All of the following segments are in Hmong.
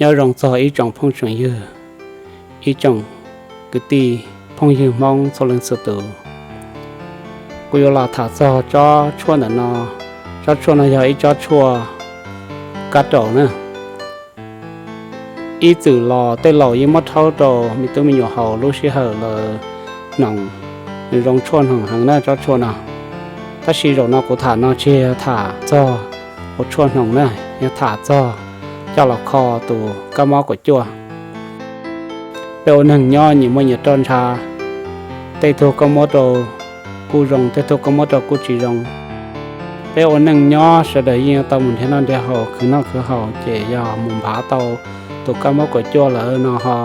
Nyob zoo txog ib tsoom phooj tsoom ywg, ib tsoom kwv tij phooj ywg Hmoob txhua leej txhua tus. Kuv yuav los tham txog tsob tshuaj ntawm no. Tsob tshuaj no yog ib tsob tshuaj kab raum na. Ib txwm los tej laus yeej muab rhaub rau me tub me nyuam haus lub sij hawm lawv hnoos, nws zoo tshuaj hnoos heev na tsob tshuaj no. Tab sis zaum no kuv tham no tsis yog tham txog ua tshuaj hnoos na, yog tham txog coj los kho tus kab mob kaum cuaj. Peb ua neeg nyob nyias muaj nyias roj ntsha, tej tug koj muab rau kuj zoo, tej tug koj muab rau kuj tsis zoo. Peb ua neeg nyob sawv daws yeej yuav tau mus nrhiav noj nrhiav haus, khwv noj khwv haus, ces yog mus nphav tau tus kab mob kaum cuaj lawm no ho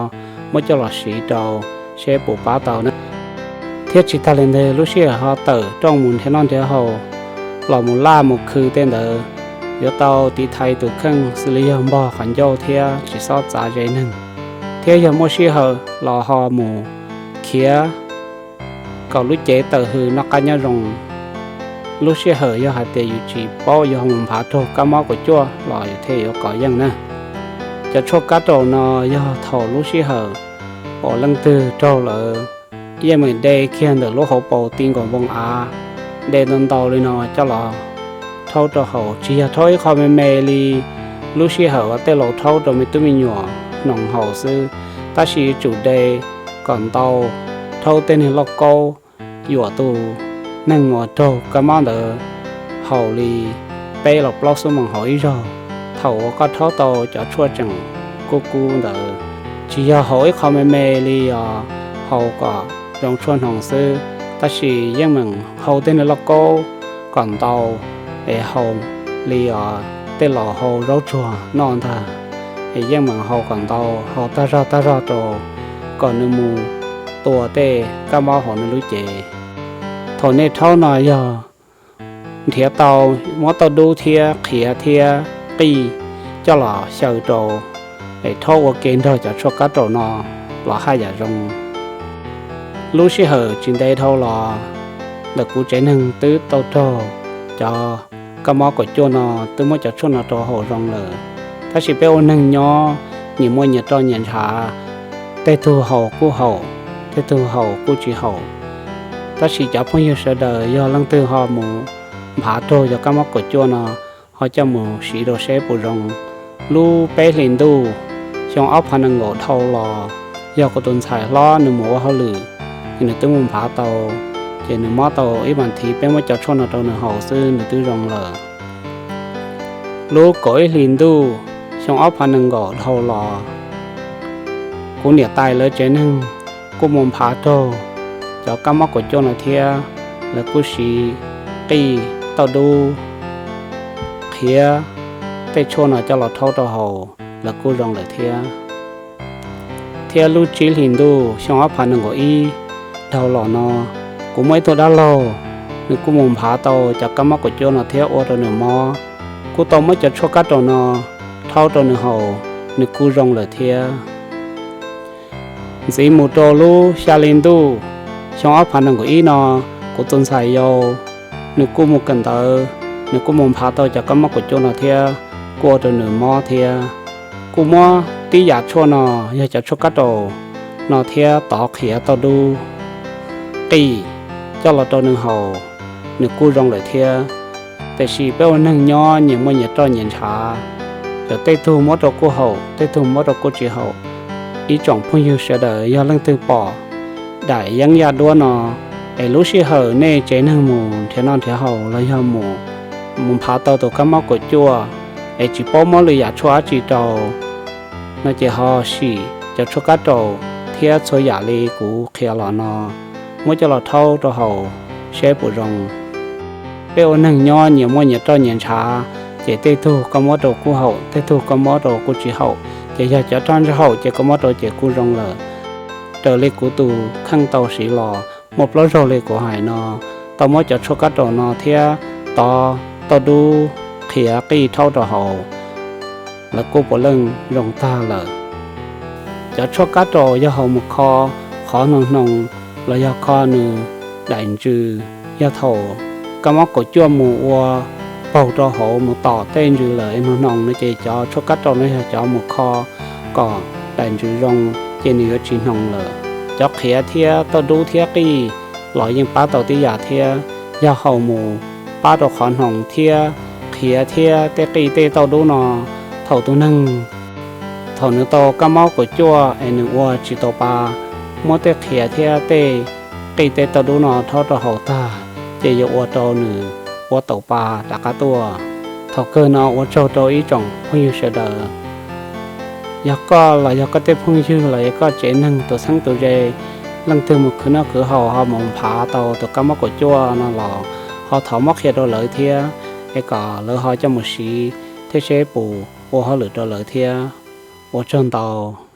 muab coj los siv rau seb puas pab tau na. Thiab tsis tag li ntawd, lub sij hawm ho tawm rooj mus nrhiav noj nrhiav haus, los mus laj mus khw tej ntawd, yuav tau tiv thaiv tus kheej xws li yog npog qhov ncauj thiab tsis txhob txav ze neeg. Thiab yog muaj sij hawm los ho mus khiav kom lub cev tawm hws noj qab nyob zoo. Lub sij hawm yog hais tias yus tsis paub, yus ho mus nphav raug kab mob kaum cuaj los yus thiaj yuav kov yeej na. Cov tshuaj kab raum no yog thaum lub sij hawm uas leej twg raug lawm, yeej meem de kiag ntawm lub hauv paus ti nkaus npoo av, de ntau ntau li no coj los rhaub rau haus. Tsis yog rhaub ib qho me me li lub sij hawm uas tej laus rhaub rau me tub me nyuam hnoos haus xwb, tab sis yuav tsum de kom ntau, rhaub tej niag lauj kaub yuam tus neeg uas raug kab mob ntawd haus li peb los plaub xuab moos hauv ib zaug. Thaum uas koj rhaub tau cov tshuaj tseem kub kub ntawd, tsis yog haus ib qho me me li os, haus kom zoo tshuaj hnoos xwb, tab sis yeej meem hau tej niag lauj kaub kom ntau, es haus li os tej laus hau zaub tsuag noj ntag, es yeej meem haus kom ntau, haus tag zog tag zog rau kom nws mus tua tej kab mob hauv nws lub cev. Thaum nej rhaub no yog nrhiav tau, muab tauj dub thiab qhiav thiab qij coj los xyaw rau, es rhaub ua ke nrog cov tshuaj kab raum no los haj yam zoo. Lub sij hawm tsis ntev dhau los ntawm kuv tsev neeg twb tau raug cov kab mob kaum cuaj no, twb muab cov tshuaj no rau haus zoo lawm. Tab sis peb ua neeg nyob nyias muaj nyias roj nyias ntshav, tej tug haus kuj haum, tej tug haus kuj tsis haum. Tab sis cov phooj ywg sawv daws yog leej twg ho mus nphav raug cov kab mob kaum cuaj no, ho coj mus siv rau seb puas zoo. Lub peb hlis ntuj xyoo ob phav nees nkaum dhau los, yog kuv tus ntxhais hlob nws mus ua hauj lwm, ces nws twb mus nphav tau, ces nws mob tau ib vas thiv, peb muab cov tshuaj no rau nws haus xwb nws twb zoo lawm. Lub kaum ib hlis ntuj xyoo ob phav nees nkaum dhau los, kuv niam tais lawv tsev neeg kuj mus nphav raug cov kab mob kaum cuaj no thiab, lawv kuj siv qij, tauj dub, qhiav tej tshuaj no coj los rhaub rau haus, lawv kuj zoo lawm thiab. Thiab lub tsib hlis ntuj xyoo ob phav nees nkaum ib dhau los no, kuv muaj ib tug dab laug, nws kuj mus nphav tau cov kab mob kaum cuaj no thiab ua rau nws mob, kuj tau muab cov tshuaj kab raum no rhaub rau nws haus, nws kuj zoo lawm thiab. Ntxiv mus rau lub xya hli ntuj xyoo ob phav nees nkaum ib no, kuv tus ntxhais yau, nws kuj mus kawm ntawv, nws kuj mus nphav tau cov kab mob kaum cuaj no thiab, kuj ua rau nws mob thiab. Kuj muab tib yam tshuaj no, yog cov tshuaj kab raum no thiab tov qhiav tauj dub, qij coj los rau nws haus, nws kuj zoo lawm thiab. Tiam sis peb ua neeg nyob nyias muaj nyias roj nyias ntshav, cov tej tug muab rau kuj haum, tej tug muab rau kuj tsis haum. Ib tsoom phooj ywg sawv daws yog leej twg pom daim yeeb yaj duab no, es lub sij hawm nej tsev neeg mus nrhiav noj nrhiav haus los yog mus, mus nphav tau tus kab mob kaum cuaj, es tsis paub muab lwm yam tshuaj dab tsi rau no ces ho sim cov tshuaj kab raum thiab txhua yam li kuv qhia los no, muab coj los rhaub rau haus seb puas zoo. Peb ua neeg nyob nyias muaj nyias roj nyias ntshav, ces tej tug koj muab rau kuj haum, tej tug koj muab rau kuj tsis haum, ces yog cov roj ntsha haum ces koj muab rau ces kuj zoo lawm. Raws li kuv tus kheej tau siv los muaj plaub zaug li kuv hais no, tau muab cov tshuaj kab raum no thiab tov tauj dub qhiav qij rhaub rau haus, lawv kuj puav leej zoo tag lawm. Cov tshuaj kab raum yog haus mus kho qhov hnoos hnoos los yog kho nws daim ntsws, yog thaum kab mob kaum cuaj mus ua paug rau hauv mus tom tej ntsws lawm es hnoos hnoos no ces cov tshuaj kab rau no yog cov mus kho kom daim ntsws zoo ces nws yuav tsis hnoos lawm. Cov qhiav thiab tauj dub thiab qij los yeej pab tau tib yam thiab. Yog haus mus pab rau qhov hnoos thiab qhiav thiab tej qij tej tauj dub no, thaum tus neeg, thaum nws tau kab mob kaum cuaj es nws ua tsis tau pa, muab tej qhiav thiab tej qij tej tauj dub no rhaub rau haus tag ces yuav ua rau nws ua tau pa rov qab tuaj. Thaum kawg no ua tsaug rau ib tsoom phooj ywg sawv daws. Yog koj los yog koj tej phooj ywg los yog koj tsev neeg tus txheeb tus ze, leej twg mus khwv noj khwv haus ho mus nphav tau tus kab mob kaum cuaj no los ho thov muab qhia rau lawv thiab, es kom lawv ho coj mus siv thiab seb puas ua hauj lwm rau lawv thiab. Ua tsaug ntau.